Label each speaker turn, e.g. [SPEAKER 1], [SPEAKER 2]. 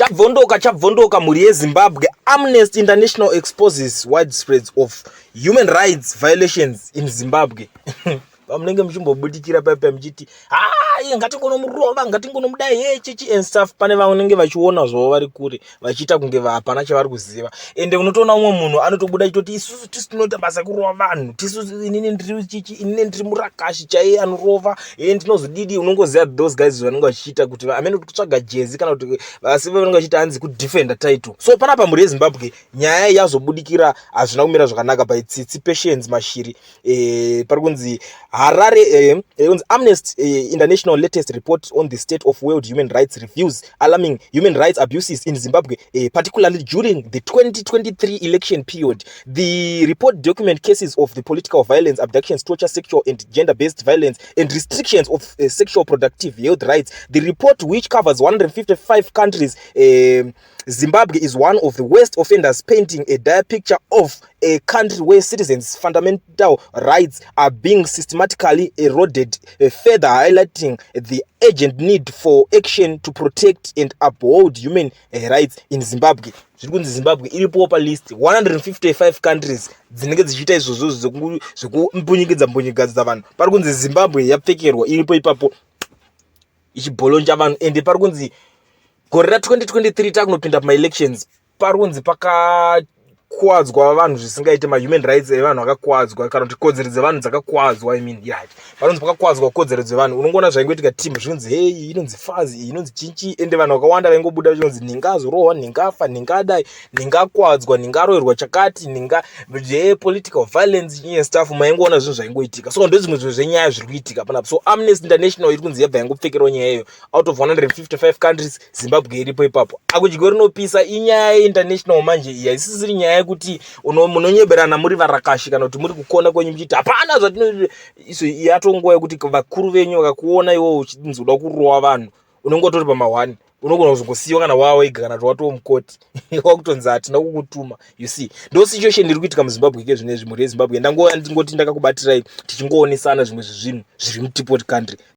[SPEAKER 1] Chabvondoka, chabvondoka, mhuri yeZimbabwe. Amnesty International exposes widespread of human rights violations in Zimbabwe. Pamunenge muchimbobudikira paipa muchiti, "Ha, ngatingonomurova, ngatingonomudai," he chichi and stuff, pane vanenge vachiona zvavo vari kure, vachiita kunge hapana chavari kuziva. Ende unotoona umwe munhu anotobuda achitoti, "Isusu tisu tinoita basa kurova vanhu, tisu, inini ndiri chichi, inini ndiri murakashi chaiye anorova, e ndinozodidi." Unongoziva those guys vanenge vachiita kuti amene kutsvaga jezi kana kuti vasi vanenge vachiita hanzi kudefenda title. So panapa, mhuri yeZimbabwe, nyaya yazobudikira, hazvina kumira zvakanaka paitsitsi Patience Mashiri. Pari kunzi Harare, kunzi Amnesty International latest report on the state of world human rights reveals alarming human rights abuses in Zimbabwe, particularly during the 2023 election period. The report document cases of the political violence, abductions, torture, sexual and gender based violence and restrictions of sexual productive health rights. The report, which covers 155 countries, Zimbabwe is one of the worst offenders, painting a dire picture of a country where citizens' fundamental rights are being systematically eroded, further highlighting the urgent need for action to protect and uphold human rights in Zimbabwe. Zviri kunzi Zimbabwe iripowo palist 155 countries dzinenge dzichiita izvozvo zvekumbunyikidza mbunyikidza vanhu. Pari kunzi Zimbabwe yapfekerwa, iripo ipapo ichibholonja vanhu. Ende pari kunzi gore ra2023 takunopinda pamaelections, pari kunzi pakakuwadzwa vanhu zvisingaite, mahuman rights evanhu akakuwadzwa, kana kuti kodzero dzevanhu dzakakuwadzwa. I mean, right, panonzi pakakuwadzwa kodzero dzevanhu. Unongoona zvaingoitika team zvinonzi, hei, inonzi fazi iyi, inonzi chinchi. Ende vanhu vakawanda vaingobuda vachinonzi nhinga azorohwa, nhinga afa, nhinga adai, nhinga akuwadzwa, nhinga aroverwa chakati, nhinga political violence stuff. Maingoona zvinhu zvaingoitika. So ndo zvimwe zvinhu zvenyaya zviri kuitika panapa. So Amnesty International iri kunzi yabva yangopfekerawo nyaya iyoyo. Out of 155 countries, Zimbabwe iripo ipapo. Akudyo rinopisa. Inyaya yeinternational manje iyi, haisisiri nyaya yekuti munonyeberana muri varakashi kana kuti muri kukona kwenyu muchiti hapana zvatino iso. Yatonguva yekuti vakuru venyu vakakuona iwo uchinzi uda kurova vanhu, unenge utori pama1, unogona kuzongosiyiwa kana wava wega kana kuti watoo mukoti, wakutonzi hatina kukutuma. You see, ndo situation iri kuitika muZimbabwe ike zvinezvi, mhuri yeZimbabwe. Ndangoti ndakakubatirai, tichingoonesana zvimwe zvezvinhu zviri muteapot country.